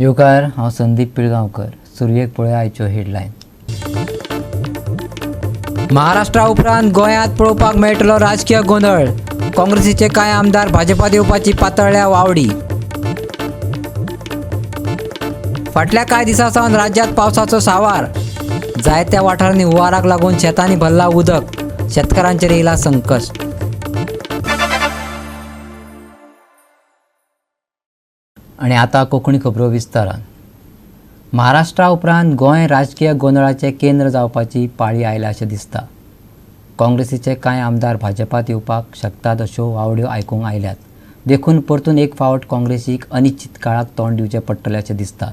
येवकार, हांव संदीप पिळगांवकर. सुरवेक पळया आयच्यो हेडलायन. महाराष्ट्रा उपरांत गोंयांत पळोवपाक मेळटलो राजकीय गोंदळ. काँग्रेसीचे कांय आमदार भाजपात येवपाची पातळ्ळ्या वावडी. फाटल्या कांय दिसां सावन राज्यांत पावसाचो सावार. जायत्या वाठारांनी हुंवाराक लागून शेतांनी भरला उदक. शेतकारांचेर येयला संकश्ट. आनी आतां कोंकणी खबरो विस्तारान. महाराष्ट्रा उपरांत गोंय राजकीय गोंदळाचें केंद्र जावपाची पाळी आयल्या अशें दिसता. काँग्रेसीचे कांय आमदार भाजपात येवपाक शकतात अश्यो वावड्यो आयकूंक आयल्यात. देखून परतून एक फावट काँग्रेसीक अनिश्चित काळाक तोंड दिवचें पडटलें अशें दिसता.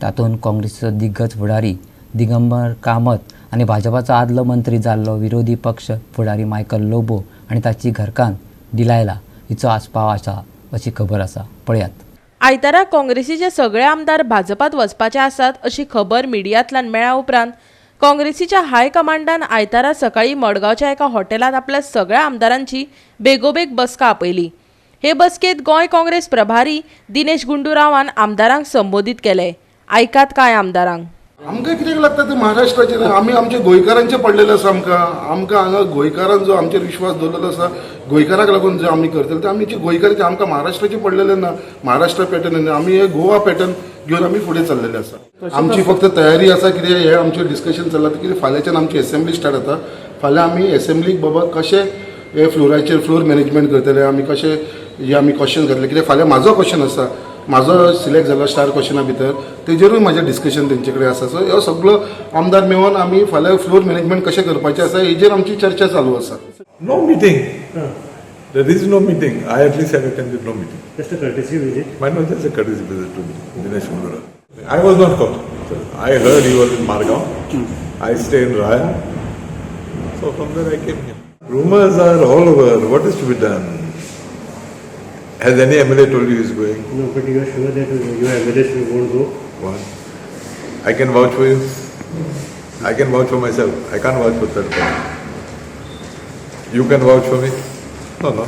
तातूंत काँग्रेसीचो दिग्गज फुडारी दिगंबर कामत आनी भाजपाचो आदलो मंत्री जाल्लो विरोधी पक्ष फुडारी मायकल लोबो आनी ताची घरकान्न डिलायला हिचो आस्पाव आसा अशी खबर आसा. पळयात. आयतारा काँग्रेसीचे सगळे आमदार भाजपात वचपाचे आसात अशी खबर मिडियांतल्यान मेळ्ळ्या उपरांत काँग्रेसीच्या हायकमांडान आयतारा सकाळीं मडगांवच्या एका हॉटेलांत आपल्या सगळ्या आमदारांची बेगोबेग बसका आपयली. हे बसकेंत गोंय काँग्रेस प्रभारी दिनेश गुंडू रावान आमदारांक संबोधीत केले. आयकात कांय आमदारांक. आमकां कित्याक लागता ते महाराष्ट्राचेर? आमी आमचे गोंयकारांचे पडलेले आसा. आमकां आमकां हांगा गोंयकारान जो आमचेर विश्वास दवरलेलो आसा, गोंयकाराक लागून जे आमी करतले ते आमचे गोंयकाराचे. आमकां महाराष्ट्राचे पडलेले ना. महाराष्ट्र पॅटर्न, आमी हे गोवा पॅटर्न घेवन आमी फुडें चल्लेले आसा. आमची फक्त तयारी आसा. कितें हे आमचें डिस्कशन चल्लां कितें, फाल्यांच्यान आमची एसेंब्ली स्टार्ट जाता. फाल्यां आमी एसेंब्लीक बाबा कशें हे फ्लोराचेर फ्लोर मॅनेजमेंट करतले, आमी कशें हे आमी क्वेश्चन घातले. कित्याक फाल्यां म्हाजो क्वेश्चन आसा, म्हाजो सिलेक्ट जालो स्टार क्वेश्चना भितर, तेजेरूय म्हाजें डिस्कशन तेंचे कडेन आसा. सो ह्यो सगळो आमदार मेळोन आमी फाल्यां फ्लोर मॅनेजमेंट कशें करपाचें आसा हेजेर आमची चर्चा चालू आसा. No meeting. There is no meeting. I at least have attended no meeting. Just a courtesy visit. Mine was just a courtesy visit to Dinesh Gundu Rao. I was not called. So I heard he was in Margao. I stay in Raya. So from there I came here. Rumors are all over. What is to be done? Has any MLA told you he's going? No, but you are sure that your MLAs won't go? One. I can vouch for you. I can vouch for myself. I can't vouch for third party. You can vouch for me? No.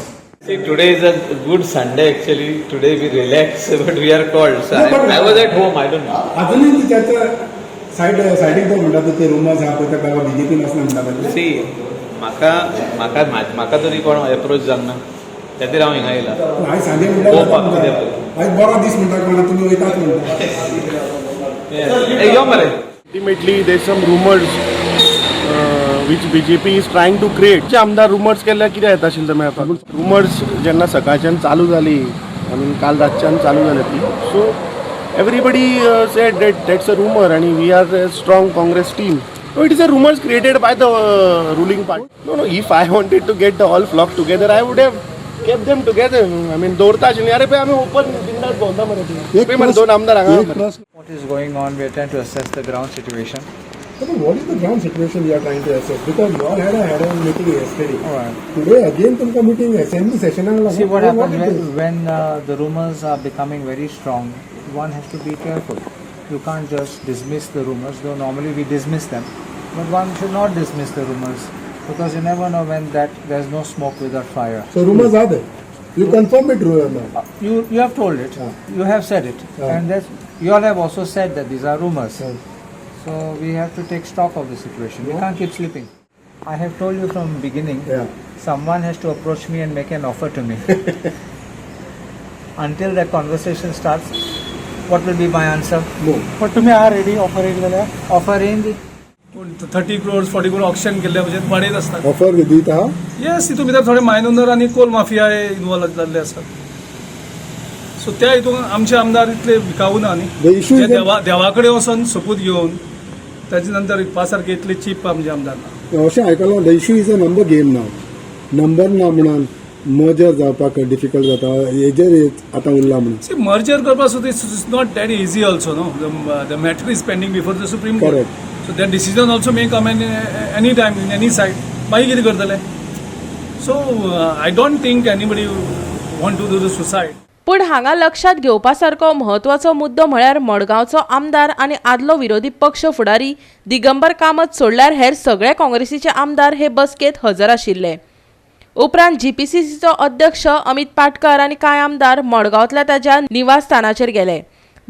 See, today is a good Sunday actually. Today we relax, but we are called. So No, but- I was at home, I don't know. अजूनही त्याच्या side सायडीक तो म्हणटा ते rumours आहा पळय, ते बाबा बीजेपीन आसना म्हणटा पळय. सी, म्हाका म्हाका म्हाका तरी कोण एप्रोच जावंक ना, त्या खातीर हांव हिंगा येयला. आयज सांजे म्हणटा. पळोवपाक कितें. आयज बरो दीस म्हणटा कोणा, तुमी वयतात म्हणटा. ए, यो मरे. Ultimately, there's some rumors which BJP is trying to create. जे आमदार रुमर्स केल्यार कितें येता आशिल्लें ते मेळपाक. रुमर्स जेन्ना सकाळच्यान चालू जाली, I mean काल रातच्यान चालू जाली ती, so everybody said that that's a rumour आनी we are a strong Congress team. No, it is a rumours created by the ruling party. No, if I wanted to get the all flock together, I would have kept them together. I mean, दवरता आशिल्लीं. अरे पळय, आमी open बिंदास भोंवता मरे. एक पळय मरे, दोन आमदार हांगा एक मरे. प्रश्न. What is going on? We are trying to assess the ground situation. But what is the ground situation you are trying to assess? Because you all had a meeting yesterday. All right. Today again तुमकां meeting assembly session. See what happens when the rumors are becoming very strong. One has to be careful. You can't just dismiss the rumors, though normally we dismiss them. But one should not dismiss the rumors because you never know when that there's no smoke without fire. So rumors are there. You confirm it now. You have told it. You have said it, and that's, you all have also said that these are rumors. So we have to take stock of the situation. We can't keep sleeping. I have told you from beginning. Someone has to approach me and make an offer to me. Until that conversation starts, what will be my answer? No. पण तुम्ही आहा ready offer येयली जाल्यार? Offer in the पूण 30 crores, 40 crore auction केल्ले भशेन वाडयत आसतात. Offer दिता हा. येस, तितून भितर थोडे मायन ओनर आनी कोल माफिया हे इनवॉल्व जाल्ले आसात. सो त्या हितून आमचे आमदार इतले विकावू ना न्ही. The issue जे is देवा देवा कडेन वचोन सोपूत घेवन ताजे नंतर विकपा सारके इतले चीप आमचे आमदार ना. अशें आयकलां, the issue is a number game now. Number ना म्हणून मर्जर जावपाक डिफिकल्ट जाता, हेजेर आतां उरला म्हणून. See, merger करपा सुद्दां it's not that easy also, no? The matter is pending before the Supreme Court. Correct. So that decision also may come any time in any side. मागीर कितें करतले? So I don't think anybody want to do the suicide. पूण हांगा लक्षात घेवपा सारको म्हत्वाचो मुद्दो म्हळ्यार मडगांवचो आमदार आनी आदलो विरोधी पक्ष फुडारी दिगंबर कामत सोडल्यार हेर सगळे काँग्रेसीचे आमदार हे बसकेंत हजर आशिल्ले. उपरांत जीपीसीसीचो अध्यक्ष अमित पाटकर आनी कांय आमदार मडगांवतल्या ताज्या निवासस्थानाचेर गेले.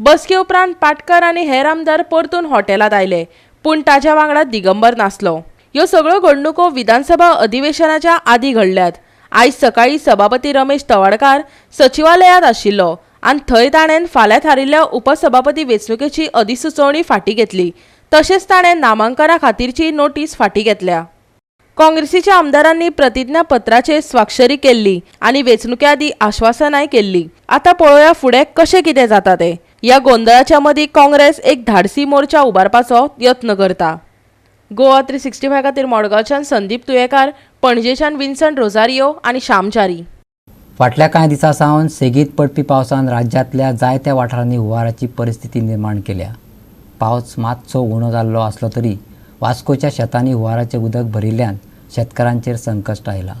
बसके उपरांत पाटकर आनी हेर आमदार परतून हॉटेलांत आयले, पूण ताच्या वांगडा दिगंबर नासलो. ह्यो सगळ्यो घडणुको विधानसभा अधिवेशनाच्या आदीं घडल्यात. आयज सकाळीं सभापती रमेश तवडकार सचिवालयांत आशिल्लो आनी थंय ताणें फाल्यां थारिल्ल्या उपसभापती वेंचणुकेची अधिसुचोवणी फाटीं घेतली. तशेंच ताणें नामांकना खातीरची नोटीस फाटीं घेतल्या. काँग्रेसीच्या आमदारांनी प्रतिज्ञापत्राचेर स्वाक्षरी केल्ली आनी वेंचणुके आदीं आश्वासनाय केल्ली. आतां पळोवया फुडें कशें कितें जाता तें. ह्या गोंदळाच्या मदीं काँग्रेस एक धाडसी मोर्चा उबारपाचो यत्न करता. गोवा 365 खातीर मडगांवच्यान संदीप तुयेकार, पणजेच्यान विन्संट रोजारियो आनी श्यामचारी. फाटल्या कांय दिसां सावन सेगीत पडपी पावसान राज्यांतल्या जायत्या वाठारांनी हुंवाराची परिस्थिती निर्माण केल्या. पावस मातसो उणो जाल्लो आसलो तरी वास्कोच्या शेतांनी हुंवाराचें उदक भरिल्ल्यान शेतकारांचेर संकश्ट आयलां.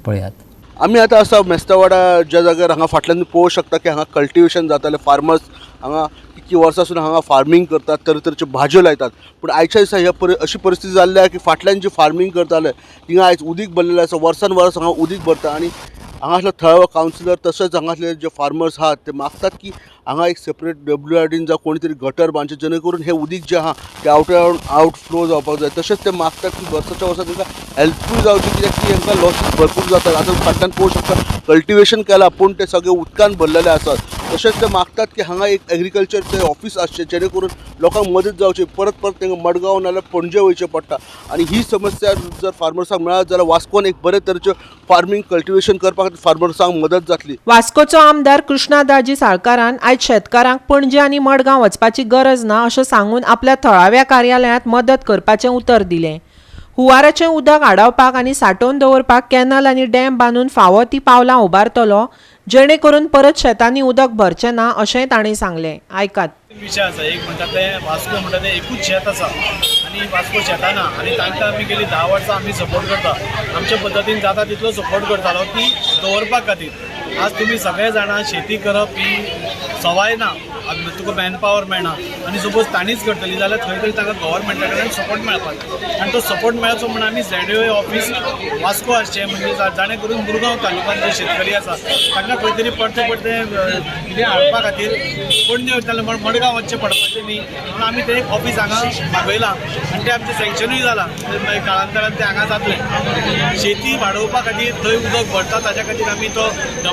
पळयात. आमी आतां आसा मेस्तावाडा ज्या जाग्यार हांगा फाटल्यान पळोवंक शकता की हांगा कल्टिवेशन जातालें. फार्मर्स हांगा कितलीं वर्सां हांगा फार्मींग करतात, तरेतरेच्यो भाजयो लायतात. पूण आयच्या दिसा ह्या अशी परिस्थिती जाल्ली आहा की फाटल्यान जी फार्मींग करताले थिंगा आयज उदीक भरलेलें आसा. वर्सान वर्स हांगा उदीक भरता आनी हांगासलो थळावो कावन्सिलर तशेंच हांगासले जे फार्मर्स आहात ते मागतात की हांगा एक सेपरेट WRDन जावं कोणी तरी गटर बांदचें जेणे करून हें उदीक जें आहा तें आवट आवट फ्लो जावपाक जाय. तशेंच ते मागतात की वर्साच्या वर्सा तांकां हेल्पूय जावची कित्याक की हांकां लॉसीस भरपूर जातात. आतां फाटल्यान पळोवंक शकता कल्टिवेशन केलां पूण ते सगळे उदकान भरलेले आसात. तशेंच ते मागतात की हांगा एक एग्रीकल्चरचें ऑफीस आसचें जेणे करून लोकांक मदत जावची. परत परत तांकां मडगांव नाल्यार पणजे वयचें पडटा आनी ही समस्या जर फार्मर्सांक मेळत जाल्यार वास्कोन एक बरे तरेचें फार्मींग कल्टिवेशन करपा खातीर फार्मर्सांक मदत जातली. वास्कोचो आमदार कृष्णा दाजी साळकारान आयज शेतकारांक पणजे आनी मडगांव वचपाची गरज ना अशें सांगून आपल्या थळाव्या कार्यालयांत मदत करपाचें उतर दिलें. हुंवाराचें उदक आडावपाक आनी सांठोवन दवरपाक कॅनल आनी डॅम बांदून फावो ती पावलां उबारतलो, जेणे करून परत शेतांनी उदक भरचें ना अशेंय ताणें सांगलें. आयकात. विशय आसा एक म्हणटा ते वास्को म्हणटा ते एकूच शेत आसा आनी वास्को शेतां ना आनी तांकां आमी गेली 10 वर्सां आमी सपोर्ट करता. आमच्या पद्दतीन जाता तितलो सपोर्ट करतालो ती दवरपा खातीर. आज तुमी सगळे जाणां शेती करप ही सवाय ना, तुका मॅन पावर मेळना आनी सपोज तांणीच करतली जाल्यार खंय तरी तांकां गव्हर्मेंटा कडल्यान सपोर्ट मेळपाक जाय आनी तो सपोर्ट मेळचो म्हणून आमी ZOA office Vasco आसचें म्हणजे जाणें करून मुरगांव तालुक्यांत जे शेतकरी आसा तांकां खंय तरी परते परते कितें हाडपा खातीर पणजे वयताले म्हण मडगांव वचचें पडपाचें न्ही म्हणून आमी तें एक ऑफीस हांगा मागयलां आनी तें आमचें सँक्शनूय जालां. मागीर काळांतरान तें हांगा जातलें. शेती वाडोवपा खातीर थंय उदक भरता ताच्या खातीर आमी तो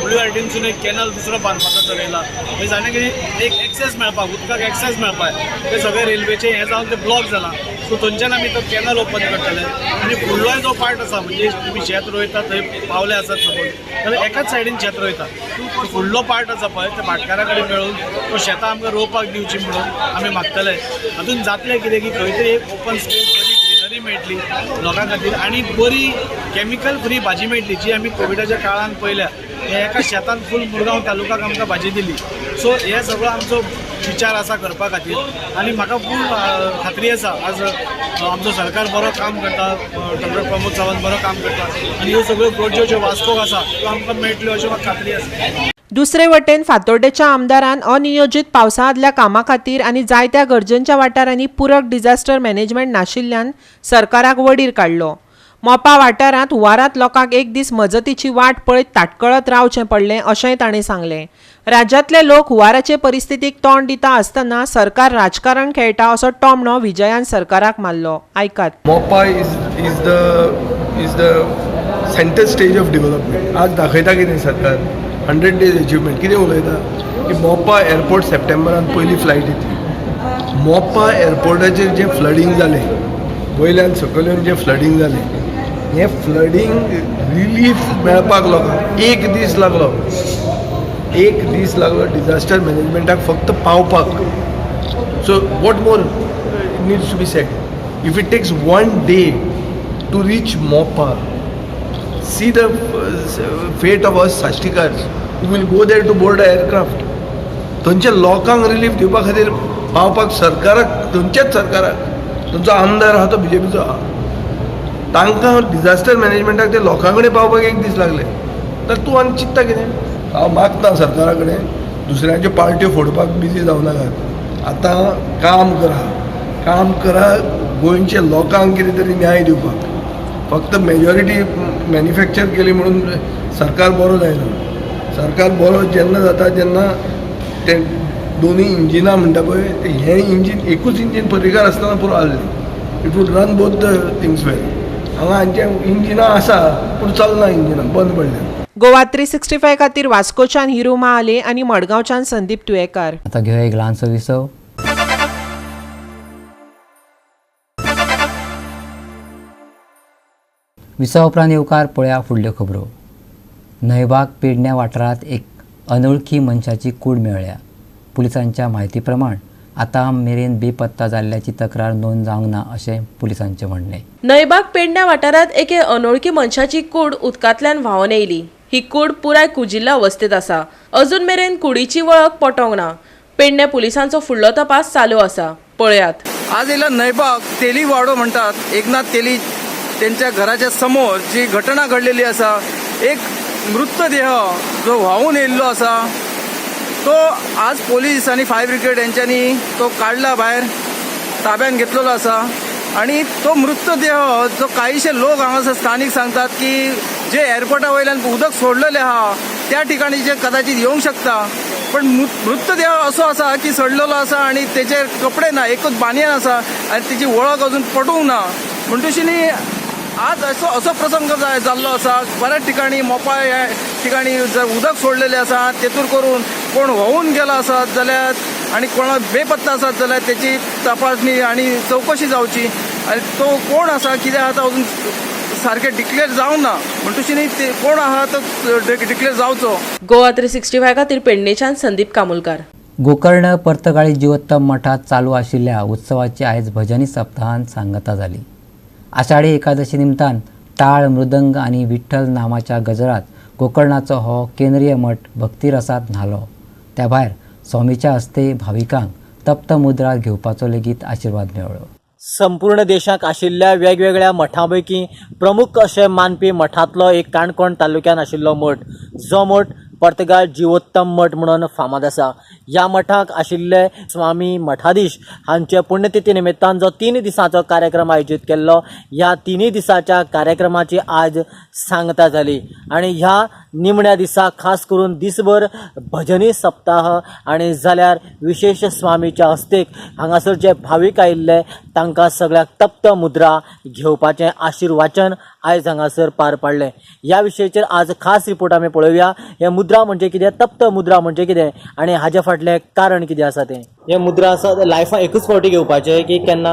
WRDनसून एक कॅनल दुसरो बांदपाचो ठरयला म्हणजे जाणें करून एक एक्सेस मेळपाक, उदकाक एक्सेस मेळपाक. ते सगळे रेल्वेचे हें जावन ते ब्लॉक जालां सो थंयच्यान आमी तो कॅनल ओपन करतले आनी फुडलोय जो पार्ट आसा म्हणजे तुमी शेत रोयता थंय पावले आसात सपोज जाल्यार एकाच सायडीन शेत रोयता, फुडलो पार्ट आसा पळय ते भाटकारा कडेन मेळून तो शेतां आमकां रोवपाक दिवची म्हणून आमी मागतले. हातून जातलें कितें की खंय तरी एक ओपन स्पेस बरी ग्रिनरी मेळटली लोकां खातीर आनी बरी कॅमिकल फ्री भाजी मेळटली जी आमी कोविडाच्या काळान पळयल्या. हे एका शेतान फूल मुरगांव तालुकाक आमकां भाजी दिली. सो हे सगळो आमचो विचार आसा करपा खातीर आनी म्हाका फूल खात्री आसा आज आमचो सरकार बरो काम करता, डॉक्टर प्रमोद सावंत बरो काम करता आनी ह्यो सगळ्यो गरज्यो ज्यो वास्कोक आसा त्यो आमकां मेळटल्यो अशें म्हाका खात्री आसा. दुसरे वटेन फातोर्डेच्या आमदारान अनियोजीत पावसा आदल्या कामा खातीर आनी जायत्या गरजेंच्या वाठारांनी पुरक डिझास्टर मॅनेजमेंट नाशिल्ल्यान सरकाराक वडीर काडलो. मोपा वाठारांत हुंवारांत लोकांक एक दीस मजतीची वाट पळयत ताटकळत रावचें पडलें अशेंय ताणें सांगलें. राज्यांतले लोक हुंवाराचे परिस्थितीक तोंड दिता आसतना सरकार राजकारण खेळटा असो टोमणो विजयान सरकाराक मारलो. आयकात. Mopa is the centre stage of development. आज दाखयता कितें सरकार 100 डेज अचिवमेंट कितें उलयता की मोपा एअरपोर्ट सप्टेंबरान पयली फ्लायट येतली. मोपा एअरपोर्टाचेर जें फ्लडींग जालें, वयल्यान सकयल येवन जें फ्लडींग जालें, हें फ्लडींग रिलीफ मेळपाक लोकांक एक दीस लागलो, एक दीस लागलो डिझास्टर मॅनेजमेंटाक फक्त पावपाक. So what more needs to be said? If it takes 1 day to reach Mopa, see the fate of us Sashtikars who will go there to board a aircraft. थंयच्या लोकांक रिलीफ दिवपा खातीर पावपाक सरकाराक, थंयच्याच सरकाराक, थंयचो आमदार आहा तो बीजेपीचो आहा, तांकां डिझास्टर मॅनेजमेंटाक ते लोकां कडेन पावपाक एक दीस लागले. तर तूं आनी चिंत्ता कितें? हांव मागता सरकारा कडेन दुसऱ्यांच्यो पार्ट्यो फोडपाक बिजी जावं नाकात, आतां काम करा, काम करा गोंयच्या लोकांक कितें तरी न्याय दिवपाक. फक्त मेजॉरिटी मॅन्युफॅक्चर केली म्हणून सरकार बरो जायना. सरकार बरो जेन्ना जाता जेन्ना ते दोनूय इंजिनां म्हणटा पळय, ते हें इंजीन एकूच इंजीन पर्रीकार आसतना पुरो आहलें. It would run both the things well. हांगा हांचें इंजिनां आसा पूण चलना, इंजिनां बंद पडल्या. गोवा 365 खातीर वास्कोच्यान हिरू महाले आनी मडगांवच्यान संदीप तुयेकार. आतां घेवया एक ल्हानसो विसव. विसवा उपरांत येवकार पळया फुडल्यो खबरो. न्हंयबाग पेडण्या वाठारांत एक अनोळखी मनशाची कूड मेळ्ळ्या. पुलिसांच्या म्हायती प्रमाण आतां मेरेन बेपत्ता जाल्ल्याची तक्रार नोंद जावंक ना अशें पुलिसांचें म्हणणें. न्हंयबाग पेडण्या वाठारांत एके अनोळखी मनशाची कूड उदकांतल्यान व्हांवन येयली. ही कूड पुराय कुजिल्ल्या अवस्थेंत आसा. अजून मेरेन कुडीची वळख पटोवंक ना. पेडण्या पुलिसांचो फुडलो तपास चालू आसा. पळयात. आज येयला न्हंयबाग तेली वाडो म्हणटात एकनाथ तेली त्यांच्या घराच्या समोर जी घटना घडलेली आसा, एक मृतदेह जो व्हांवून येयल्लो आसा तो आज पोलीस आणि फायर ब्रिगेड यांच्यानी तो काडला, भायर ताब्यात घेतलेलो आसा. आणि तो मृतदेह जो काहीशे लोक हांगासर स्थानीक सांगतात की जे एअरपोर्टा वयल्यान उदक सोडलेलें आहा त्या ठिकाणी जे कदाचित येवंक शकता, पण मृतदेह असो आसा की सडलेलो आसा आणि तेचेर कपडे ना, एकूच बानियान आसा आनी तेची वळख अजून पटूंक ना. म्हणटशी न्ही आज असो असो प्रसंग जाल्लो आसा. बऱ्याच ठिकाणी मोपा ह्या ठिकाणी जर उदक सोडलेलें आसा तेतूर करून कोण व्हांवून गेला आसत जाल्यार आनी कोणा बेपत्ता आसत जाल्यार तेची तपासणी आनी चवकशी जावची आनी तो कोण आसा कितें आसा अजून सारकें डिक्लेर जावंक ना. म्हणटशी न्ही ते कोण आहा तो डिक्लेर जावचो. गोवा 365 खातीर पेडणेच्यान संदीप कामुलकार. गोकर्ण पर्तगाळी जिवोत्तम मठांत चालू आशिल्ल्या उत्सवाची आयज भजनी सप्ताहान सांगता जाली. आषाढी एकादशी निमतान टाळ, मृदंग आनी विठ्ठल नामाच्या गजरात गोकर्णाचो हो केंद्रीय मठ भक्तिरसांत न्हालो. त्या भायर स्वामीच्या हस्ते भाविकांक तप्त मुद्रा घेवपाचो लेगीत आशिर्वाद मेळ्ळो. संपूर्ण देशाक आशिल्ल्या वेगवेगळ्या मठां पैकी प्रमुख अशें मानपी मठांतलो एक काणकोण तालुक्यान आशिल्लो मठ, जो मठ पर्तगाळ जिवोत्तम मठ म्हणून फामाद आसा. ह्या मठाक आशिल्ले स्वामी मठाधीश हांचे पुण्यतिथी निमित्तान जो 3 दिसांचो कार्यक्रम आयोजीत केल्लो, ह्या 3 दिसाच्या कार्यक्रमाची आज सांगता जाली. आनी ह्या निमण्या दिसा खास करून दिसभर भजनी सप्ताह आनी जाल्यार विशेष स्वामीच्या हस्तेक हांगासर जे भावीक आयिल्ले तांकां सगळ्याक तप्त मुद्रा घेवपाचें आशिर्वाचन आयज हांगासर पार पाडलें. ह्या विशयाचेर आज खास रिपोर्ट आमी पळोवया. हे मुद्रा म्हणजे कितें, तप्त मुद्रा म्हणजे कितें आनी हाजे फाटलें कारण कितें आसा तें. हे मुद्रा आसा लायफान एकूच फावटी घेवपाचें की केन्ना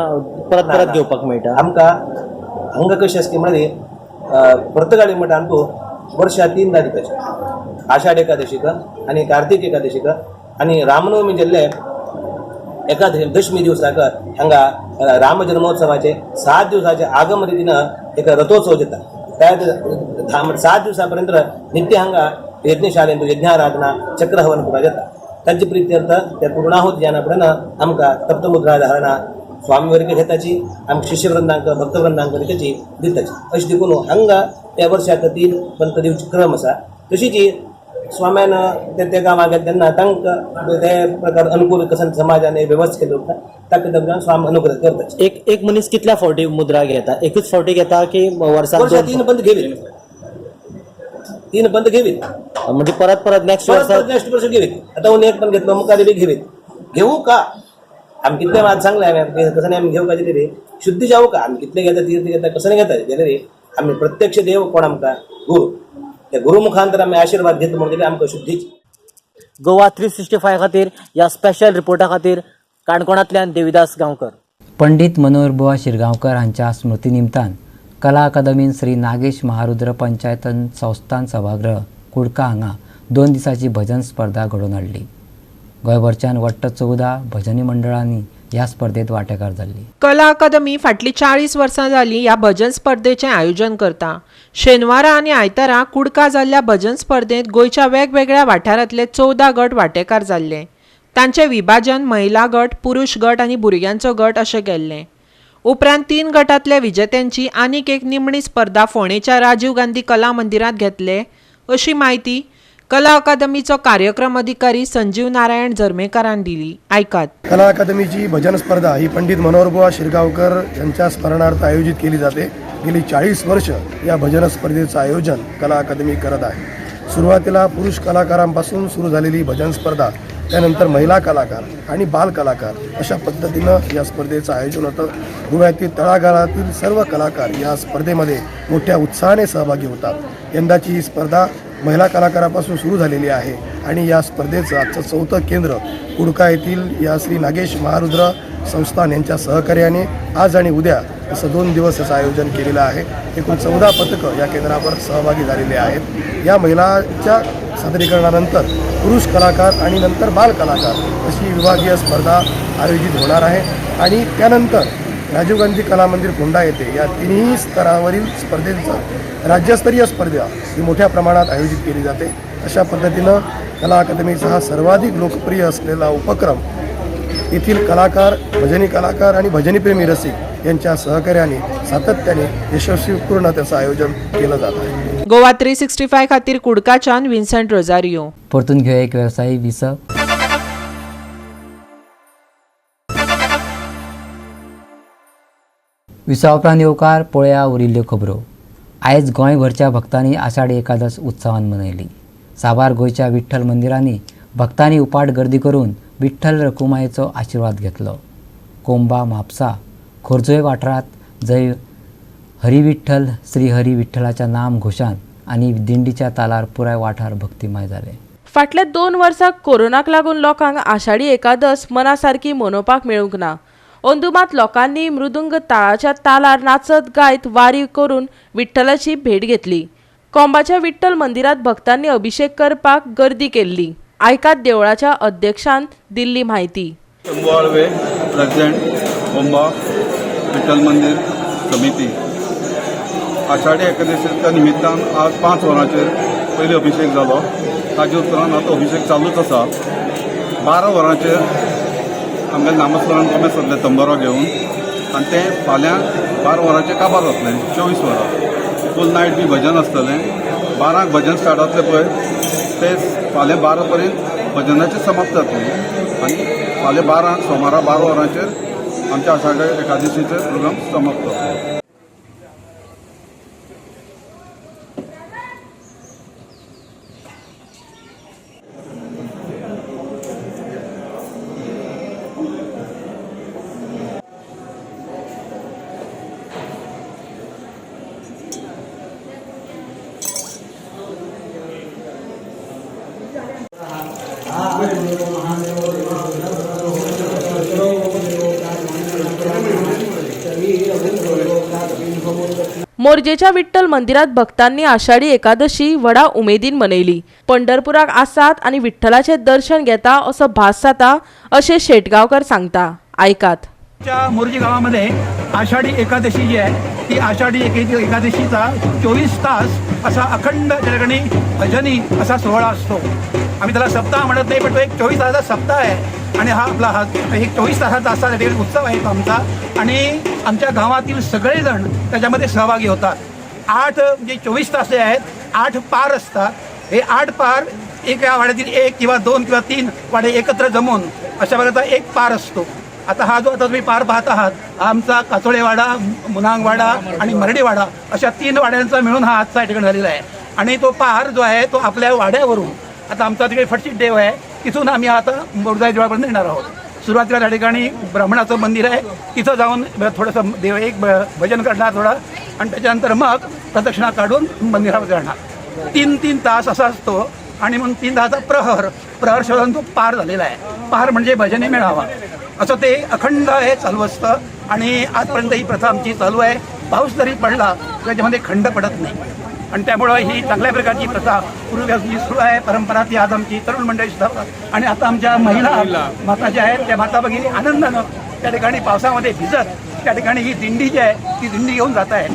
परत परत घेवपाक मेळटा? आमकां हांगा कशें आसता म्हळ्यार पर्तगाळी मठांत वर्षा 3 दिताचे, आषाढ एकादशीक आनी कार्तिक एकादशीक आनी रामनवमी जाल्ले एकादशी दशमी दिवसाक हांगा राम जन्मोत्सवाचे 7 दिवसाचे आगम रितीन एक रथोत्सव जाता. त्या 7 दिवसापर्यंत नित्य हांगा यज्ञशालेंत यज्ञाराधना चक्रहवन पुरा जाता. तांचे प्रित्यर्थ त्या पूर्णाहुत ज्ञानापर्यंत आमकां तप्तमुद्रा धारणा स्वामी वर्ग घेताची, आमकां शिष्यवृंदांक भक्तवृंदांक त्याची दिताची. अशें देखून हांगा त्या वर्षाक 3 पंत दिवची क्रम आसा. तशीच स्वाम्यान त्या गांवांत गेले तेन्ना तांकां ते प्रकार अनुकूल कसं समाजान वेवस्था केल्लो उरता ताका तांकां स्वामी अनुग्रह करता. एक एक मनीस कितल्या फावटी मुद्रा घेता? एकूच फावटी घेता की वर्साक? वर्सा 3 पंत घेवीत, 3 पंत घेवीत म्हणजे परत परत नेक्स्ट वर्सा नेक्स्ट वर्ष घेवीत. आतां उन्हें एक पण घेतलो मुखार बी घेवीत. घेवू का आमी कितले मात सांगलें हांवें कसं नाही आमी घेवं का रे शुद्धी जावं का आमी कितले घेता तीर्थ घेता कसं नाही घेता जाल्यार रे आमी प्रत्यक्ष देव कोण आमकां गुरु, त्या गुरु मुखांतर आमी आशिर्वाद घेतलो म्हणून आमकां शुद्धीची. गोवा 365 खातीर ह्या स्पेशल रिपोर्टा खातीर काणकोणांतल्यान देविदास गांवकर. पंडित मनोहरबुवा शिरगांवकर हांच्या स्मृती निमतान कला अकादमीन श्री नागेश महारुद्र पंचायतन संस्थान सभागृह कुडका हांगा 2 दिसांची भजन स्पर्धा घडोवन हाडली. गोंयभरच्यान वट्ट 14 भजनी मंडळांनी ह्या स्पर्धेत वांटेकार जाल्ली. कला अकादमी फाटली 40 वर्सां जाली ह्या भजन स्पर्धेचें आयोजन करता. शेनवारा आनी आयतारा कुडका जाल्ल्या भजन स्पर्धेंत गोंयच्या वेगवेगळ्या वाठारांतले 14 गट वांटेकार जाल्ले. तांचें विभाजन महिला गट, पुरुष गट आनी भुरग्यांचो गट अशें केल्लें. उपरांत 3 गटांतल्या विजेत्यांची आनीक एक निमणी स्पर्धा फोंडेच्या राजीव गांधी कला मंदिरांत घेतले अशी म्हायती कला अकादमीचो कार्यक्रम अधिकारी संजीव नारायण जर्मेकारान दिली. आयकात. कला अकादमीची भजन स्पर्धा ही पंडित मनोहरबुवा शिरगावकर यांच्या स्मरणार्थ आयोजित केली जाते. गेली 40 वर्ष या भजन स्पर्धेचं आयोजन कला अकादमी करत आहे. सुरुवातीला पुरुष कलाकारांपासून सुरू झालेली भजन स्पर्धा त्यानंतर महिला कलाकार आणि बाल कलाकार अशा पद्धतीनं या स्पर्धेचं आयोजन होतं. गोव्यातील तळागाळातील सर्व कलाकार या स्पर्धेमध्ये मोठ्या उत्साहाने सहभागी होतात. यंदाची ही स्पर्धा महिला कलाकारापासून सुरू झालेली आहे आणि या स्पर्धेचं आजचं चौथं केंद्र कुडका येथील या श्री नागेश महारुद्र संस्थान यांच्या सहकार्याने आज आणि उद्या असं 2 दिवस याचं आयोजन केलेलं आहे. एकूण 14 पथकं या केंद्रावर सहभागी झालेले आहेत. या महिलांच्या सादरीकरणानंतर पुरुष कलाकार आणि नंतर बाल कलाकार अशी विभागीय स्पर्धा आयोजित होणार आहे आणि त्यानंतर राजीव गांधी कला मंदिर फोंडा येथे या तिन्ही स्तरावरील स्पर्धेंचं राज्यस्तरीय स्पर्धा ही मोठ्या प्रमाणात आयोजित केली जाते. अशा पद्धतीनं कला अकादमीचा हा सर्वाधिक लोकप्रिय असलेला उपक्रम येथील कलाकार, भजनी कलाकार आणि भजनीप्रेमी रसिक यांच्या सहकार्याने सातत्याने यशस्वीपूर्ण त्याचं आयोजन केलं जात आहे. गोवा 365 खातीर कुडकाच्यान विन्संट रोजारियो. परतून घेऊया एक वेवसायीक विसव. विसवा उपरांत येवकार पळया उरिल्ल्यो खबरो. आयज गोंयभरच्या भक्तांनी आषाढी एकादश उत्सवान मनयली. साबार गोंयच्या विठ्ठल मंदिरांनी भक्तांनी उपाट गर्दी करून विठ्ठल रखुमायेचो आशिर्वाद घेतलो. कोंबा, म्हापसा, खोर्जुवे वाठारांत जंय हरिविठ्ठल श्री हरी विठ्ठलाच्या नाम घोशान आनी दिंडीच्या तालार पुराय वाठार भक्तिमय जाले. फाटल्या 2 वर्सां कोरोनाक लागून लोकांक आषाढी एकादश मना सारकी मनोवपाक मेळूंक ना. अंदू मात लोकांनी मृदुंग ताळाच्या तालार नाचत गायत वारी करून विठ्ठलाची भेट घेतली. कोंबाच्या विठ्ठल मंदिरात भक्तांनी अभिषेक करपाक गर्दी केल्ली. आयकात देवळाच्या अध्यक्षान दिल्ली म्हायती. शंभू आळवे, प्रेसिडेंट, कोंबा विठ्ठल मंदिर समिती. आषाढी एकादशीच्या निमित्तान आज 5 वरांचेर पयली अभिषेक जालो. ताजे उपरांत आतां अभिषेक चालूच आसा. 12 वरांचेर आमगे नामस्मरण कमेंत जातलें तंबरो घेवन आनी तें फाल्यां 12 वरांचेर काबार जातलें. 24 वरां फूल नायट बी भजन आसतलें. 12 भजन स्टार्ट जातलें पळय ते फाल्यां 12 पर्यंत भजनाचें समाप्त जातलें आनी फाल्यां 12 सोमारा 12 वरांचेर आमच्या आषाढी एकादशीचो प्रोग्राम समाप्त जातलो. मोरजेच्या विठ्ठल मंदिरात भक्तांनी आषाढी एकादशी व्हडा उमेदीन मनयली. पंढरपुराक आसात आनी विठ्ठलाचें दर्शन घेता असो भास जाता अशें शेटगांवकर सांगता. आयकात. मोरजी गावामध्ये आषाढी एकादशी जी आहे ती आषाढी एकादशीचा 24 तास असा अखंड त्या ठिकाणी भजनी असा सोहळा असतो. आम्ही त्याला सप्ताह म्हणत नाही, पण तो एक 24 तासाचा सप्ताह आहे आणि हा आपला हा एक 24 तासाचा असा त्या ठिकाणी उत्सव आहे तो आमचा. आणि आमच्या गावातील सगळेजण त्याच्यामध्ये सहभागी होतात. 8 म्हणजे 24 तास जे आहेत 8 पार असतात. हे 8 पार एका वाड्यातील 1 किंवा 2 किंवा 3 वाडे एकत्र जमून अशा प्रकारचा एक पार असतो. आता हा जो आता तुम्ही पार पाहत आहात हा आमचा काचोळेवाडा, मुनांगवाडा आणि मरडीवाडा अशा 3 वाड्यांचा मिळून हा आजचा ठिकाण झालेला आहे. आणि तो पार जो आहे तो आपल्या वाड्यावरून आता आमचा तिकडे फडशीत देव आहे तिथून आम्ही आता मोरजाई देवळापर्यंत येणार आहोत. सुरुवातीला त्या ठिकाणी ब्राह्मणाचं मंदिर आहे तिथं जाऊन थोडंसं देव एक भजन करणार थोडा आणि त्याच्यानंतर मग प्रदक्षिणा काढून मंदिरामध्ये जाणार. 3-3 तास असा असतो आणि मग 3 तासाचा प्रहर प्रहर शोधून तो पार झालेला आहे. पार म्हणजे भजने मिळावा असं ते अखंड हे चालू असतं आणि आजपर्यंत ही प्रथा आमची चालू आहे. पाऊस जरी पडला त्याच्यामध्ये खंड पडत नाही आणि त्यामुळं ही चांगल्या प्रकारची प्रथा पूर्वीपासून सुरू आहे. परंपरा ती आज आमची तरुण मंडळी सुद्धा आणि आता आमच्या महिला माता ज्या आहेत त्या माता भगिनी आनंदानं त्या ठिकाणी पावसामध्ये भिजत त्या ठिकाणी ही दिंडी जी आहे ती दिंडी घेऊन जात आहे.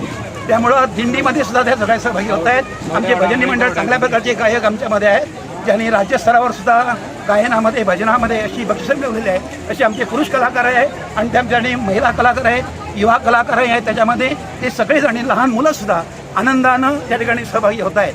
त्यामुळं दिंडीमध्ये सुद्धा त्या सगळ्या सहभागी होत आहेत. आमचे भजनी मंडळ चांगल्या प्रकारचे गायक आमच्यामध्ये आहेत ज्यांनी राज्यस्तरावर सुद्धा गायनामध्ये भजनामध्ये अशी बक्षिसं मिळवलेली आहे. असे आमचे पुरुष कलाकार आहे आणि त्याच्याने महिला कलाकार आहेत, युवा कलाकारही आहेत. त्याच्यामध्ये ते सगळेजण लहान मुलंसुद्धा आनंदानं त्या ठिकाणी सहभागी होत आहेत.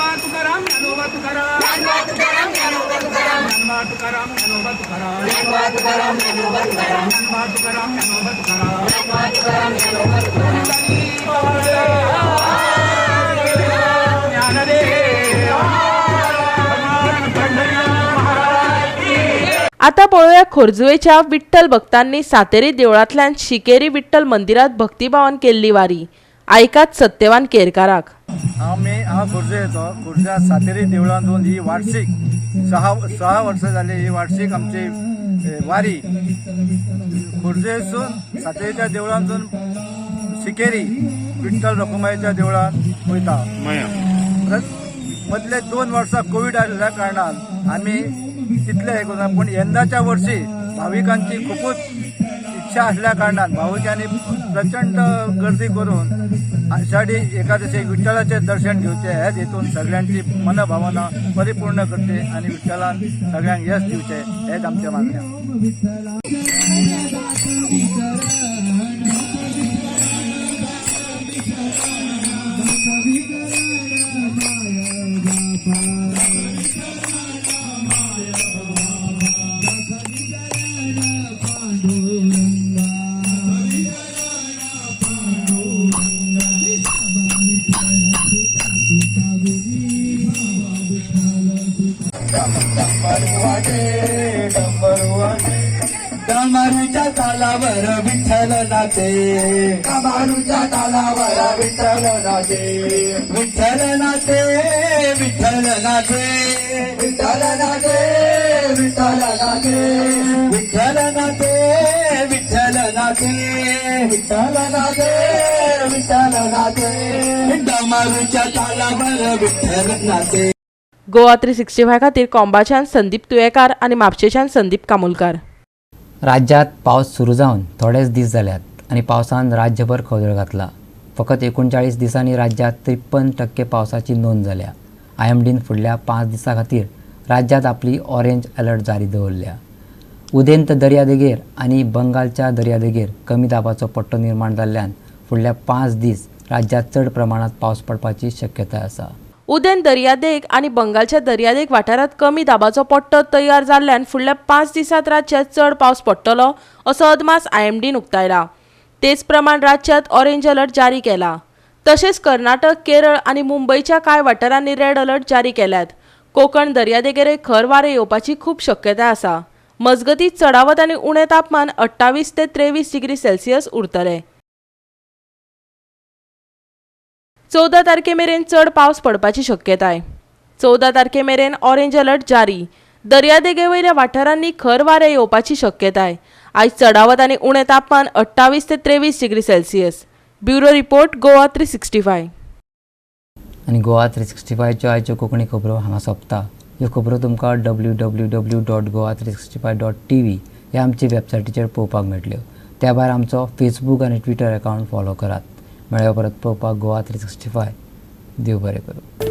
ज्ञानोबा तुकाराम ज्ञानोबा तुकाराम ज्ञानोबा तुकाराम ज्ञानोबा तुकाराम ज्ञानोबा तुकाराम ज्ञानोबा तुकाराम ज्ञानोबा तुकाराम ज्ञानोबा तुकाराम ज्ञानोबा तुकाराम ज्ञानोबा तुकाराम ज्ञानोबा तुकाराम ज्ञानोबा तुकाराम ज्ञानदेव आता पळोवया खोर्जुवेच्या विठ्ठल भक्तांनी सातेरी देवळांतल्यान शिकेरी विठ्ठल मंदिरात भक्तिभावान केल्ली वारी. आयकात सत्यवान केरकाराक. हांव खोर्जे येतो. खोर्ज्या सातेरी देवळांतून ही वार्षिक 6 वर्सां जाली ही वार्षिक आमची वारी खोर्जेसून सातेरीच्या देवळांतून शिकेरी विठ्ठल रखुमाईच्या देवळांत वयता. मदले 2 वर्सां कोवीड आयिल्ल्या कारणान आमी तितले हे करूं, पूण यंदाच्या वर्षी भाविकांची खुपूच इच्छा आसल्या कारणान भाविकांनी प्रचंड गर्दी करून आषाढी एकादशी विठ्ठलाचें दर्शन घेवचें हेच हेतून सगळ्यांची मनभावना परिपूर्ण करचे आनी विठ्ठलान सगळ्यांक यश दिवचें हेच आमचें मागणें. डमरूच्या तालावर विठ्ठल नाचे, डमरूच्या तालावर विठ्ठल नाचे, विठ्ठल नाचे, विठ्ठल नाचे, विठ्ठल नाचे, विठ्ठल नाचे, विठ्ठल नाचे, विठ्ठल नाचे, विठ्ठल नाचे, विठ्ठल नाचे, डमरूच्या तालावर विठ्ठल नाचे. गोवा 365 खातीर कोंबाच्यान संदीप तुयेकार आनी म्हापशेच्यान संदीप कामुलकार. राज्यात पावस सुरू जावन थोडेच दीस जाल्यात आनी पावसान राज्यभर खवदळ घातला. फकत 39 दिसांनी राज्यात 53% पावसाची नोंद जाल्या. आयएमडीन फुडल्या 5 दिसां खातीर राज्यात आपली ऑरेंज अलर्ट जारी दवरल्या. उदेंत दर्यादेगेर आनी बंगालच्या दर्यादेगेर कमी दाबाचो पट्टो निर्माण जाल्ल्यान फुडल्या 5 दीस राज्यात चड प्रमाणात पावस पडपाची शक्यताय आसा. उदेंत दर्यादेग आनी बंगालच्या दर्यादेग वाठारांत कमी दाबाचो पट्टो तयार जाल्ल्यान फुडल्या 5 दिसांत राज्यात चड पावस पडटलो असो अदमास आयएमडीन उक्तायला. तेच प्रमाण राज्यात ऑरेंज अलर्ट जारी केला. तशेंच कर्नाटक, केरळ आनी मुंबयच्या कांय वाठारांनी रेड अलर्ट जारी केल्यात. कोकण दर्यादेगेर खर वारें येवपाची खूब शक्यताय आसा. मजगतीं चडावत आनी उणें तापमान 28 ते 23 डिग्री सेल्सियस उरतलें. 14 तारखे मेरेन चड पावस पडपाची शक्यताय. 14 तारखे मेरेन ऑरेंज अलर्ट जारी. दर्यादेगेवयल्या वाठारांनी खर वारें येवपाची शक्यताय. आयज चडावत आनी उणें तापमान 28 ते 23 degree Celsius. Bureau report, Goa 365. आनी गोवा 365च्यो आयच्यो कोंकणी खबरो हांगा सोंपता. ह्यो खबरो तुमकां www.goa365.tv ह्या आमचे वेबसायटीचेर पळोवपाक मेळटल्यो. त्या भायर आमचो फेसबूक आनी ट्विटर अकावंट फॉलो करात. मेळ्या परत पळोवपाक गोवा 365. देव बरें करूं.